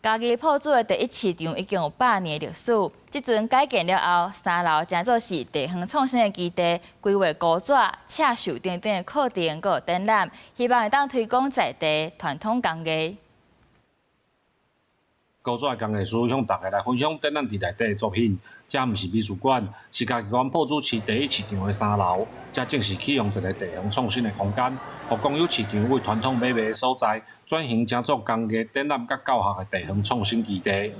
嘉義朴子的第一市場已經有100年歷史，這陣改建了後，三樓成做是地方創生的基地，規劃高紙、刺繡等等的課程閣有展覽，希望會當推廣在地傳統工藝。高紙工藝師向大家來分享展覽佇內底的作品，這毋是美術館，是嘉義縣朴子市第一市場的三樓，這正是啟用一个地方創新的空間，予公有市場為傳統買賣的所在，轉型成做工藝展覽佮教學的地方創新基地。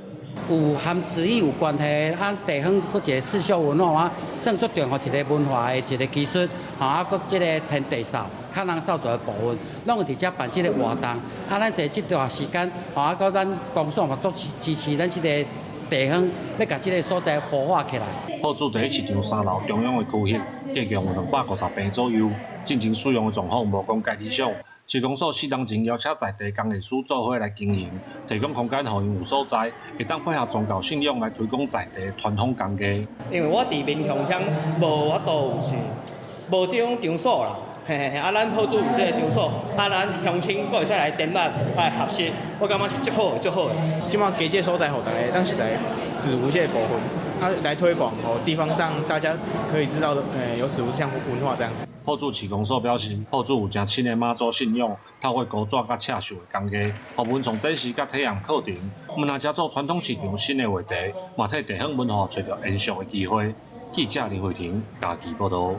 有和紙藝有關係，啊，地方閣一个刺繡文化，啊，算足重要一个文化的一个技術，吼，啊，閣這个天地掃、較人掃做的部分，攏會佇遮辦這个活動。啊，咱坐這段時間，吼，啊，閣咱公所嘛足支持咱這个地方，欲共這个所在活化起來。朴子第一市場三樓中央的區域，計共有250坪左右，進前使用的狀況無講蓋理想。市公所4年前邀請在地工藝師做伙來經營，提供空間予𪜶有所在，會當配合宗教信仰來推廣在地傳統工藝。因為我佇民雄鄉無法度有是無這種場所啦，嘿嘿嘿，啊，咱朴子有這个場所，啊，咱鄉親閣會使來展覽來學習，我感覺是足好的，足好的。這馬給這個所在，予大家當實在紙糊這個部分，啊，來推廣哦，地方讓大家可以知道的，有紙糊這項文化這樣子。朴子市公所表示，朴子有誠深的媽祖信仰，透過高紙佮刺繡的工藝，予文創展示佮體驗課程，毋但成做傳統市場新的話題，嘛替地方文化揣著延續的機會。記者林慧婷嘉義報導。